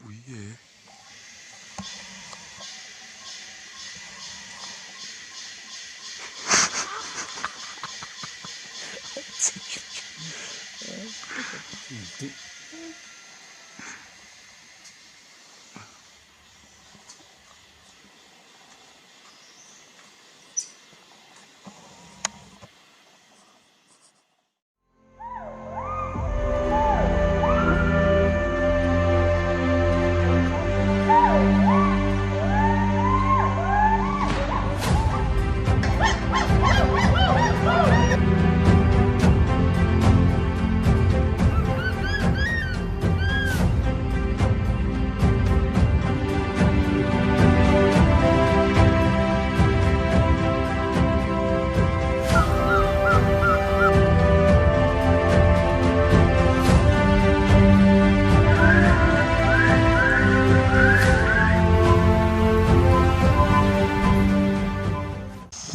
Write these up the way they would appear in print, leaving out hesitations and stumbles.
Ui e.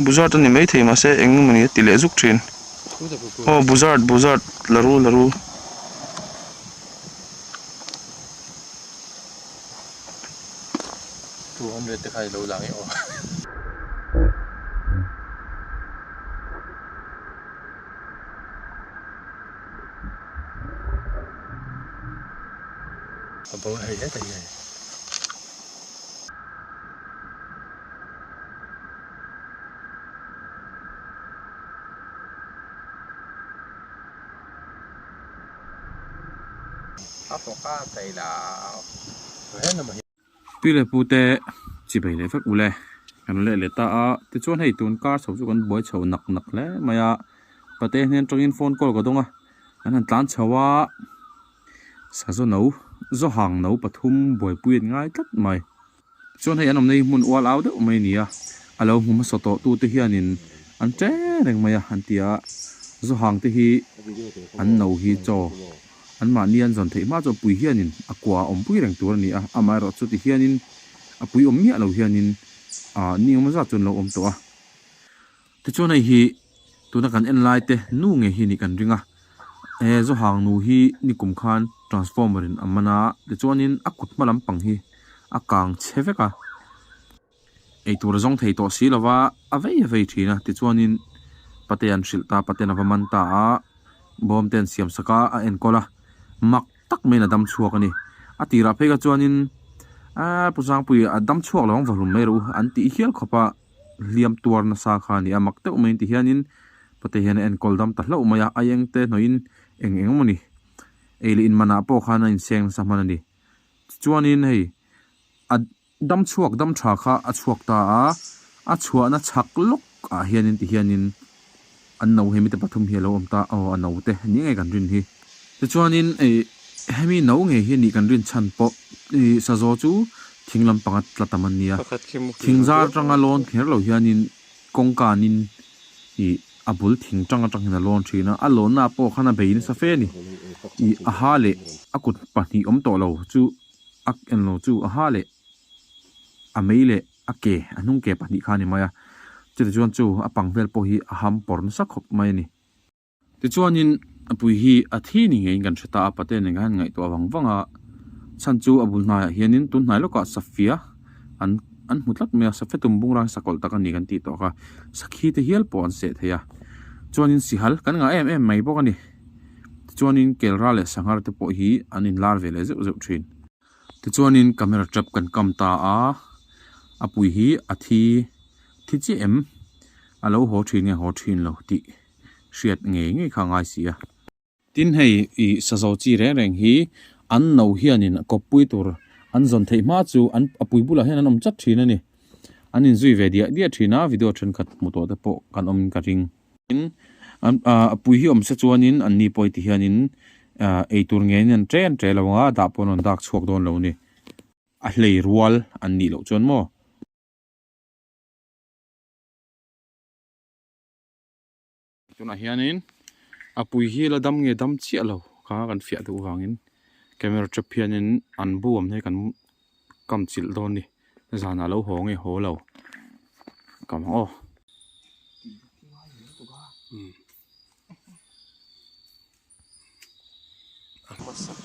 Buzard a ni maithei mahse eng emawni a ti leh zuk thin aw buzard buzard la ru la ru. 200 te kha i lo lang e aw. A bo hei hle ta hi hei. Pi leh pu te chi bei leh vek ule kan leh leh ta a tichuan hei tun kar chho chu kan buai chho nak nak hle mai a pate hnen atangin phone call ka dawng a an han tlan chho a sazaw no zawhang no pathum buaipui an ngai tlat mai chuan hei an awmna hi hmun ual au deuh mai a ni a a lo hmu hmasa tawh tute hianin an chen reng mai a an ti a zawhang te hi an no hi chaw an mahni an zawn theih hma chu a pui hianin a kua a awmpui reng tur a ni a amaherawh chu ti hianin a pui awm miah lo hianin ah ni engemaw zat chu an lo awm tawh a tichuan hei hi tuna kan en lai te nu ngei hi a nih kan ring a he zawhang nu hi nikum khan transformer in a man a tichuanin a kut hma lampang hi a kang chhe vek a eitur a zawng thei tawh si lova a vei a vei thin a tichuanin pate an hrilh ta paten a va man ta a bawm te an siam sak a a enkawl a mak tak maiin a dam chhuak a ni a tirah phei kha chuanin aaa pu Sangpuii a dam chhuak lo ang va hlum mai rawh u an tih hial khawp a. hliam tuar nasa kha a ni a mak deuh mai ti hianin pate hian a enkawl dam ta hlauh mai a a eng te hnawhin eng eng emaw ni ei leh in manah pawh khan a inseng nasa hman a ni tichuanin hei a dam chhuak dam tha kha a chhuak ta a a chhuahna chhak lawk ah hianin ti hianin an no hemi te pathum hi a lo awm ta aw a no te ni ngei kan rin hi tichuanin ih hemi no ngei hi a nih kan rin chhan pawh ih sazaw chu thing lampanga tla tam an nia thing zar atanga lawn kher lo hianin kawngkanin ih a bul thing tang atang hian a lawn thin a a lawnna pawh khan a bei nasa fe a ni ih a ha leh a kut pahnih awm tawh lo chu a englo chu a ha leh a mei leh a ke a hnung ke pahnih kha a ni mai a chutichuan chu a pang vel pawh hi a ham pawr nasa khawp mai a ni. Tichuanin a pui hi a thi ni ngeiin kan hre ta a pate nen khan ngaihtuah vang vang a chhan chu a bul hnaiah hianin tun hnai lawkah safia an an hmu tlat mai a safia tum bung rang sakawlh tak a ni kan tih tawh kha sakhi te hial pawh an seh thei a chuanin sihal kan ngah em em mai bawk a ni tichuanin kelra leh sanghar te pawh hi an inlar ve leh zeuh zeuh thin. Tichuanin camera trap kan kam ta a, a pui hi a thi thi chiah em? A lo haw thin nge haw thin lo tih hriat ngei ngei kha a ngai si a. Tin hei ih sazaw chi reng reng hi an no hianin kawppui tur an zawn theih hma chu an a pui bulah hian an awm chat thin a ni. An inzui ve diah diah thin a, video thenkhat hmu tawh te pawh kan awmin ka ring. Tin an ah a pui hi awm se chuanin an ni pawh heti hianin ah eitur ngeiin an chen ṭe lo ang a dah pawh an rawn dak chhuak dawn lo a ni a hlei rual an nih loh chuan maw. Tunah hianin a pui hi la dam nge dam chiah lo kha kan fiah duh vangin camera trap hianin an bu awm hi kan kam chilh dawn a ni zanah lo haw nge haw lo ka mang aw.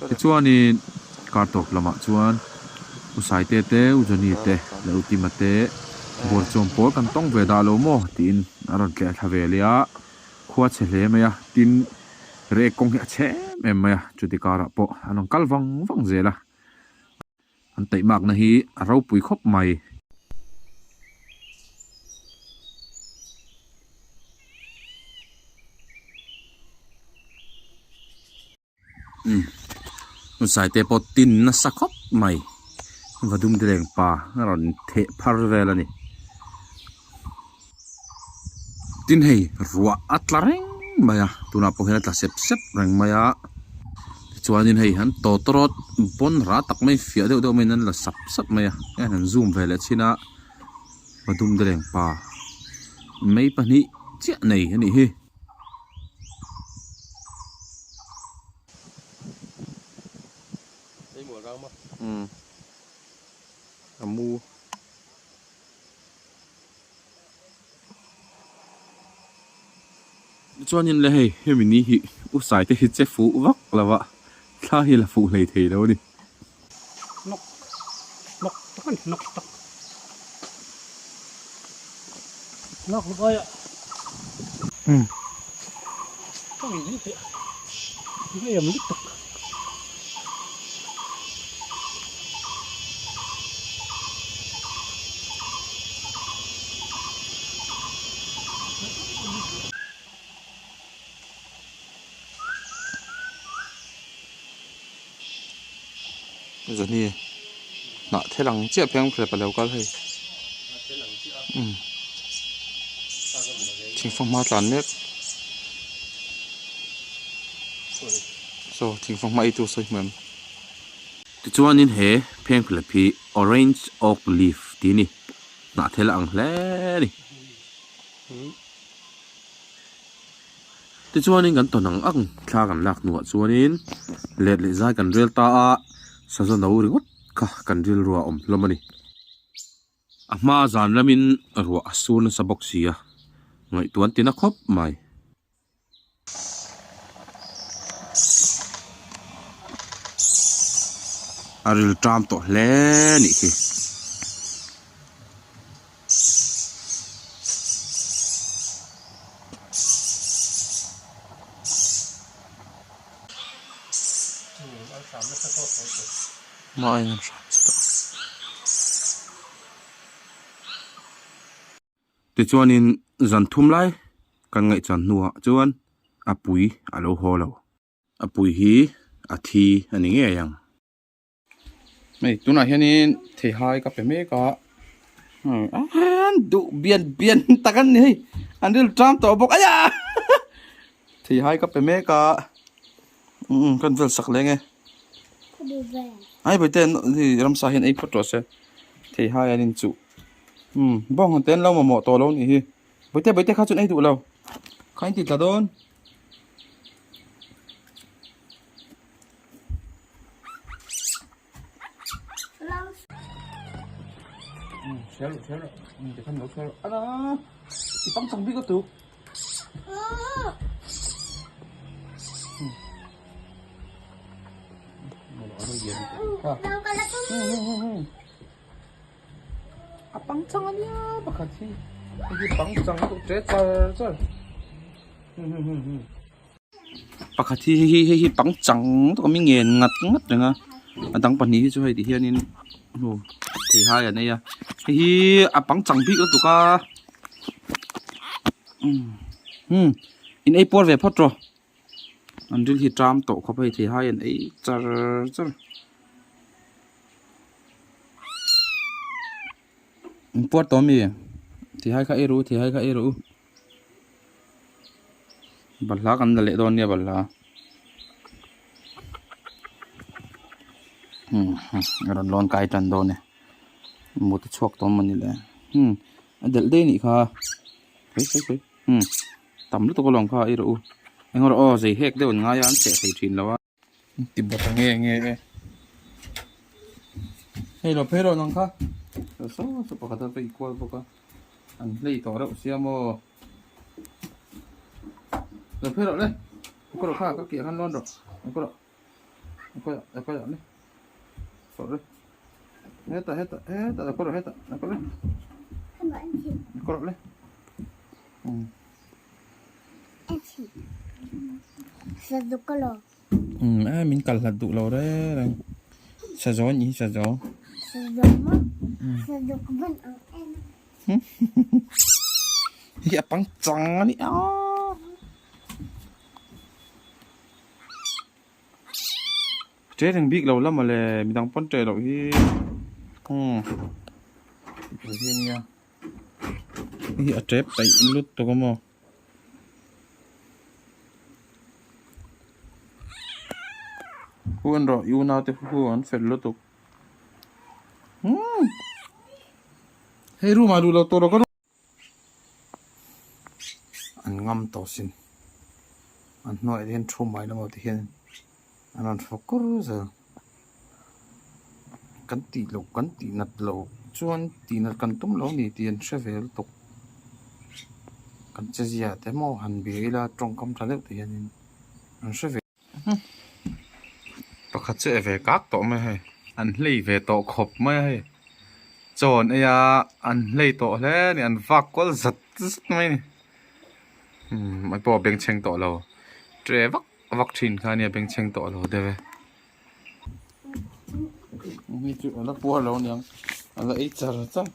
Tichuanin kar tawp lamah chuan U Saite te, U Johnny te leh U Tima te buarchuam pawl kan tawng ve dah lo maw tiin a rawn tleh thla ve leh a, khua chhe hle mai a, tin rek kawng hi a chhe em em mai a, chuti karah pawh an rawn kal vang vang zel a. An taihmakna hi a ropui khawp mai. Umm hmunsaite pawh tin nasa khawp mai va dum dileng pa a rawn theh phar vel a ni. Tin hei ruah a tla reng mai a tunah pawh hian a tla sep sep reng mai a tichuanin hei an tawtawrawt pawn rah tak mai fiah deuh deuh maiin an la sap sap mai a hei an han zoom ve leh chin a va dum dileng pa mei pahnih chiah nei a nih hi. A mu. Chuanin le hei hemi ni hi u Saite hi che fuh vak lo a, thla hi la fuh hlei thei lo a ni. Nawk nawk tak a ni nawk tak lak luk aia ka ngei mai theih a ngei am lutuk. Zani hnah thel ang chiah pheng hrep a lo kal hei umm thingfanghma hma tlan mek. Saw thingfanghma ei tur sawi hmu em? Tichuanin he phengphelep hi orange oak leaf tih a ni, hnah thel a ang hle a ni. Tichuanin kan tawn ang ang thla kan lak hnuah chuanin let leh zai kan rel ta a, saza no ringawt kha kan rilru a awm hlawm a ni. A hma zan lamin ruah a sur nasa bawk si a, ngaihtuah an ti na khawp mai. A ril ṭam tawh hle nih khi. Tichuanin zan thum lai kan ngaihchan hnuah chuan a pui a lo haw lo. A pui hi a thi a ni ngei ang. Hei tunah hianin theihai ka pe mek a an duh bian bian tak an ni hei an ril ṭam tawh bawk aya theihai ka pe mek a kan vel sak leng e ai bawihte hei ramsa hian ei phawt rawh se theihai an inchuh bawng han te an lo mamawh tawh lo a nih hi bawihte bawihte kha chuan ei duh lo kha in ti tla dawn. A pangchang a nia pakhat hi hei hi pangchang a duh ṭe char char. Pakhat hi hei hi hei hi pangchang tawk a mi ngen ngat ngat reng a a dang pahnih hi chu hei ti hianin aw theihai an ei a hei hi a pangchang bik lutuk a umm in ei puar ve phawt rawh an ril hi ṭam tawh khawp a hei theihai an ei char char. In puar tawh ami theihai kha ei rawh u theihai kha ei rawh u. Balhla kan la leh dawn nia balhla umm a rawn lawn kai tan dawn e mut a chhuak tawh mawni le umm a delh daih a nih kha sawi sawi sawi umm tam lutuk alawm kha ei rawh u eng rawh aw zei hek deuh an ngai a an cheh thei thin lo a. Ti bawk a nge nge e hei lo phei rawh nang kha saw saw pakhat a vei kual bawk a an hlei tawh reuh sia maw lo phei rawh le ka rawh kha ka kiah khan lawn rawh ka rawh ka rawh ka rawh le saw le. Hetah hetah hetah lo kawr rawh hetah lo kawr le. Lo kawr rawh le. Umm a min kal hlat duh lo reng reng sazaw anih hi sazaw. Hei a pangchang a ni a. Ṭe reng bik lo la mawle midang pawn ṭe loh hi umm hi a nia hei hi a ṭep paih lutuk a maw. Hu an rawh i unaute hu an fel lutuk umm hei room ah duh lo tawh lo ka an ngam tawh sin an hnuaiah te hian thu mai lo maw ti hian an rawn fawk kur zel kan tih loh kan tih nat loh chuan tih nat kan tum lo a ni tih an hre ve lutuk kan che zia te maw han bia ila tawngkam tha deuh te hianin an hre ve. Pakhat chu e ve kak tawh mai a hei an hlei ve tawh khawp mai a hei chaw an ei a an hlei tawh hle a ni an vak kual zat zat mai a ni umm a pawh a bengchheng tawh lo ṭe vak vak ṭhin kha a nia bengchheng tawh lo deuh e hei chu a la puar lo aniang a la ei char char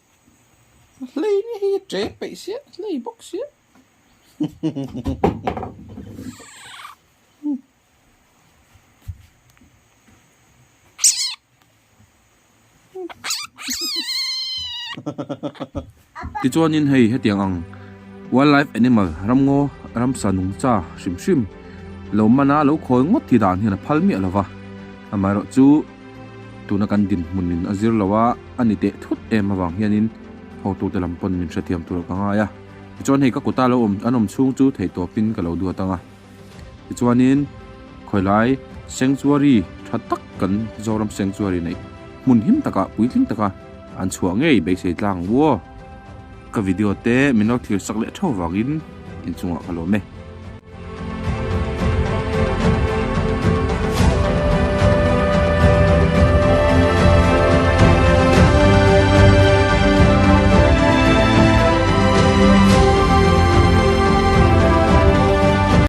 hlei mai hi a ṭe peih sia hlei bawk sia. Tichuanin hei hetiang ang wildlife animal ramngaw ramsa nungcha hrim hrim lo mana lo khawi ngawt hi dan hian a phal miah lova amaherawh chu tuna kan dinhmunin a zir lo a a ni teh thut em avang hianin hotute lam pawn min hrethiam tur ka ngai a tichuan hei ka kuta lo awm an awm chhung chu theihtawpin ka lo duat ang a. Tichuanin khawilai sanctuary tha tak kan Zoram sanctuary neih hmun him takah puitling taka an chhuah ngei beisei tlang ang u aw. Ka video te min lo thlir sak leh theuh vangin inchungah ka lawm e.